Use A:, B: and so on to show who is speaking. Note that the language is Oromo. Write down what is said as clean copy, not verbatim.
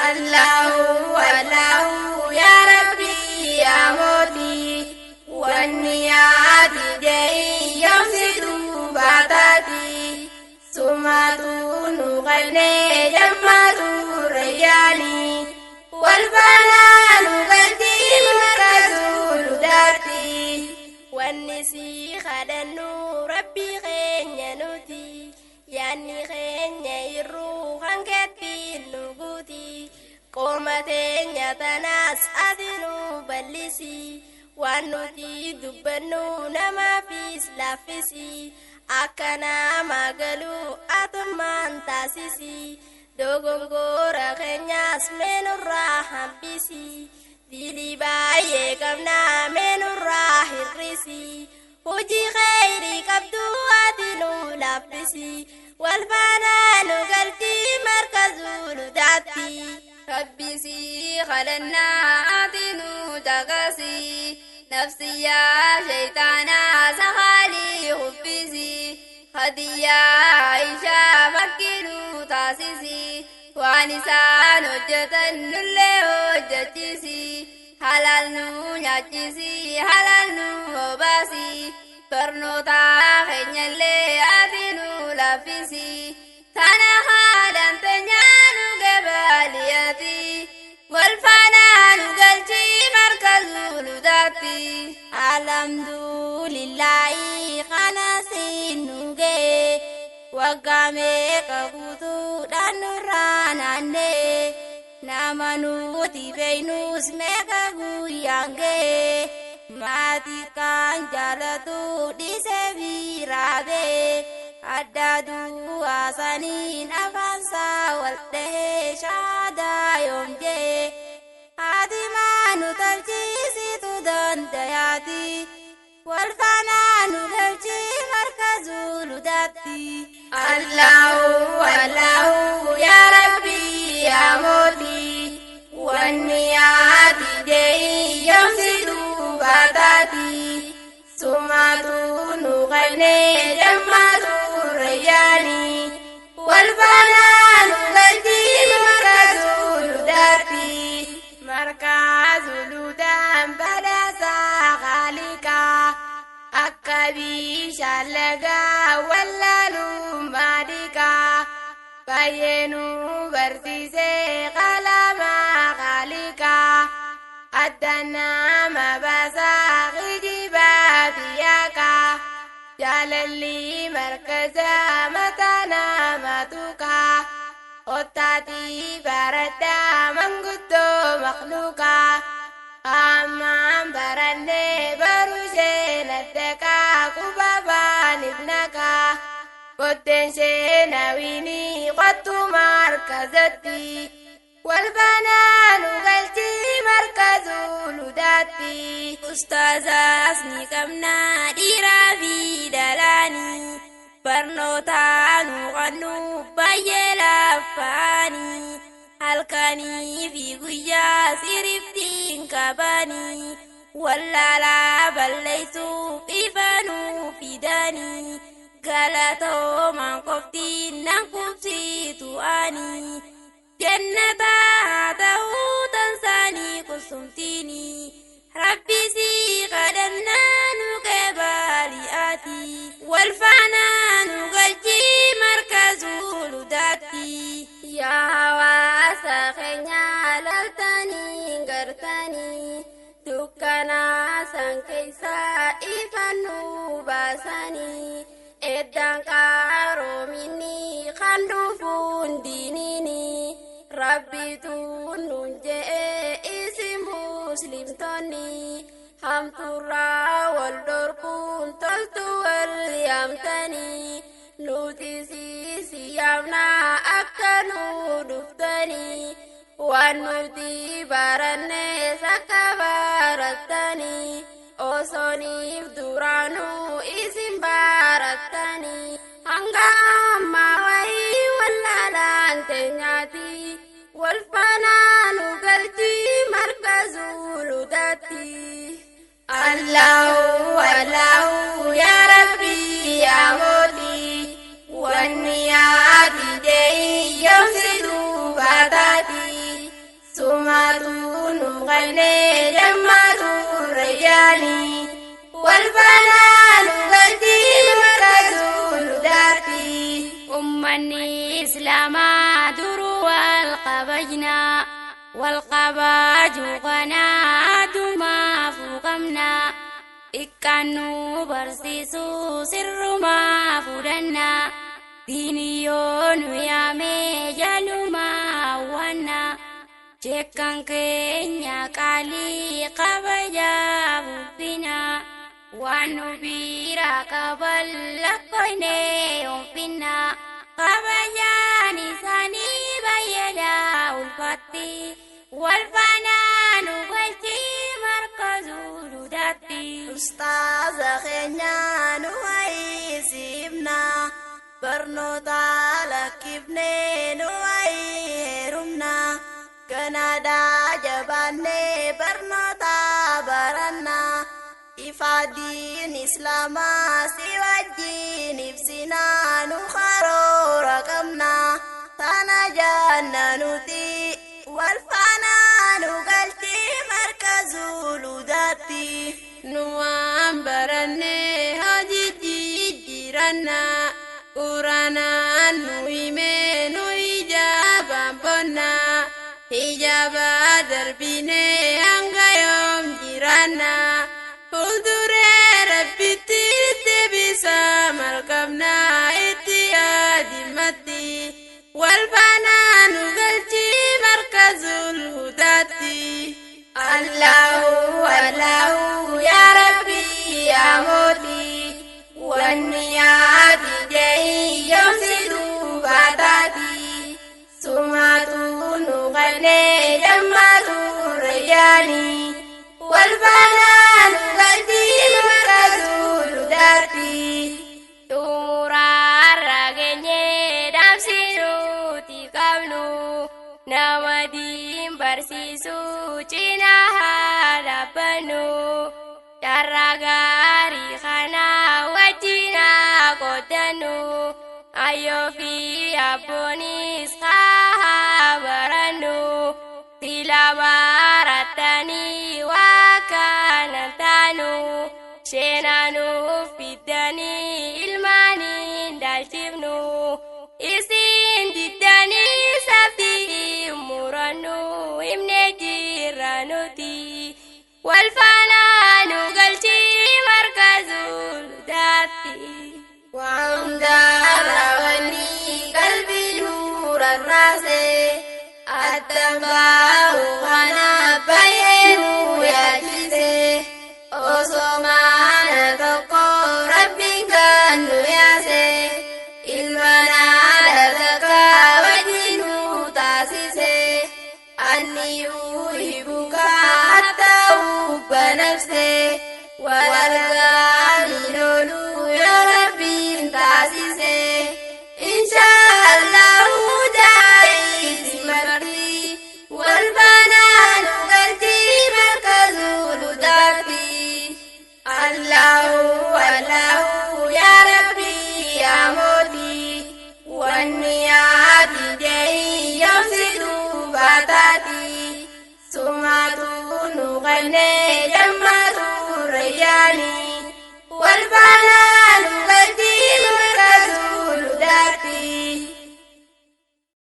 A: Allahu Allahu yaa Rabbii yaa mootii wanni ati deeyyamsitu baataati sumaatu nu qalnee jammaatu rayyaani wal faanaa nu galtii markazuuludaatti wanni si kadhannu rabbii keenya nuti yaanni keenya irruu hankeettiin nu guuti qooma teenya tanaas ati nu bal'isi waan nuti dubbannu namaafis laaffisi akka nama galuu atummaan taasisi dogongora keenyaas meenurraa hambisi dilii baay'ee qabnaa meenurraa hir'isi hojii kheyrii qabdu ati nu laaffisi wal faanaa nu galtii markazuuludaatti.
B: Rabbisi kadhannaa ati nu caqasi nafsiyyaa shaytaanaa sakaalii hubbisi hadiyyaa Aishaa fakkii nu taasisi waan isaan hojjetan nullee hojjechisi halaal nu nyaachisi halaal nu obaasi barnoota keenyallee ati nu laaffisi tana haadhaan teenyaa nu gabaaliyaati wal faanaa nu galchii markazuuludaatti.
A: Alhamdulillahi kana siin nu ga'e waggaa meeqa guutuudhaan nurraa naannee nama nuti beeynus meeqa guyyaan ga'e maatii kan jaalatu dhiisee biraa ba'e adda duwwaa saniin afaansaa wal dhahee shaadaa yoom jee haati maanu tolchisitu dandayaati wal faanaa nu galchii markazuuludaatti. Allahu Allahu yaa Rabbii yaa mootii wanni ati deeyyamsitu baataati sumaatu nu qalnee jammaatu rayyaani wal faanaa nu galchii markazuuludaatti. Markazuuludaan badhaasaa qaaliqaa akka bishaan lagaa wallaalummaa dhiqaa baay'ee nu barsiisee qalamaa qaaliqaa adda nama baasaa kijibaa biyyaaqaa jaalalli markazaa mataa nama tuqaa ottaatii baradhaa manguddoo makluuqaa ammaan barannee barushee naddaqaa qubabaan ibnaqaa botteen shee nawiinii qottu markazatti wal faanaa nu galchii markazuuludaatti.
B: Ustaazaas ni qabnaa dhiiraa fi dhalaanii barnoota nu qabnu baay'ee laaffaanii halkanii fi guyyaa siriftiin qabanii wallaalaa balleessuuf ifanuu fidanii galatoomaan qoftiin nan qubsiitu ani jannata haa ta'uu tansaanii qusumtiinii rabbisi kadhannaa nu qeebaali'aati wal faanaa nu galchii markazuuludaatti. Yaa hawaasa keenya laltanii gartanii dukkanaa san keessaa ifa nu baasanii eddaan qaroominni kan dhufuun diinini rabbitu nun je'e isin muslimtoonni hamturraa wal dhorkuun toltu wal yaamtanii nuti si yaamnaa akka nu dhuftanii waan nuti barannees akka barattanii osooniif duraanuu isin barattanii hanga ammaa wayii wallaalaan teenyaati wal faanaa nu galchii markazuuludaatti.
A: Allahu Allahu yaa Rabbii yaa mootii wanni ati deeyyamsitu baataati
B: Qannee dammaatu rayyaanii. Wal faanaa nu galchii markazul hudaatti.
A: Ummanni Islaamaa duruu wal kabajnaa. Wal kabajuu kanaa adumaa fuuqamnaa. Xiqqaan nu barsiisuu sirrumaa fudhannaa. Diini yoo nu yaamee jalumaa hawwannaa. Sheekkan keenya qaalii kabajaa bubbinaa. Waan nu bira qaban lakkoofnee oomfinnaa. Kabajaan isaanii baay'eedha ulfaatti. Wal faanaa nu galchii markazul hudaatti.
B: Ustaaza keenya nu wayiisiifna. Barnoota lakkifnee nu wayiheerumna. Ganaadhaa jabaannee barnoota baranna. Ifaadiin Islaamaa si wajjin ibsinaa nu karoora qabna. Tana janna nuti wal faanaa nu galchii markazul hudaatti.
A: Nu waan barannee hojii jijjiirannaa. Quraanaan nu himee nu hijaabaan bonnaa. Hijaaba darbinee hanga yoom jiraannaa. Fuulduree Rabbitti deebisaa malqabnaa itti yaadimatti. Wal faanaa nu galchii markazul hudaatti.
B: Allahu Allahu yaa Rabbi yaa mootii wanni yaadi jee yoomsi duubataati. Sumaatu nu qannee dammaatu rayyaanii. Wal faanaa nu galchii markazul hudaatti.
A: Xumuraarra geenyee dhaamsi nuti qabnu nama diin barsiisuu cinaa haa dhaabbannu. Carraa gaarii kana wajjin haa qooddannu. Ayyoo fi abboonis haa barannu. Sila barattanii waa kana taanu. Sheenaanuuf fiddanii ilmaaniin dhalchifnu. Isin diddanii saftii murannu himne jirra nuti. Wal faanaa nu galchii markazul hudaatti.
B: Waan gaaraawwanni qalbii nurarraase adda bahu kana baay'ee nu yaachise. Osoo mana tokko Rabbiin kan nu yaase ilma naadha takka wajjin nu taasise. Anni uhibbuka hatta hubba nafse wal argaani loluu yoo Rabbiin taasise. Inshaallahu daa'ii marti wal faanaa nu galchii markazul hudaatti. Allahu Allahu yaa Rabbi yaa mootii wanni yaadi jee yoomsi duubataati. Sumaatu nu qannee dammaatu rayyaanii. Wal faanaa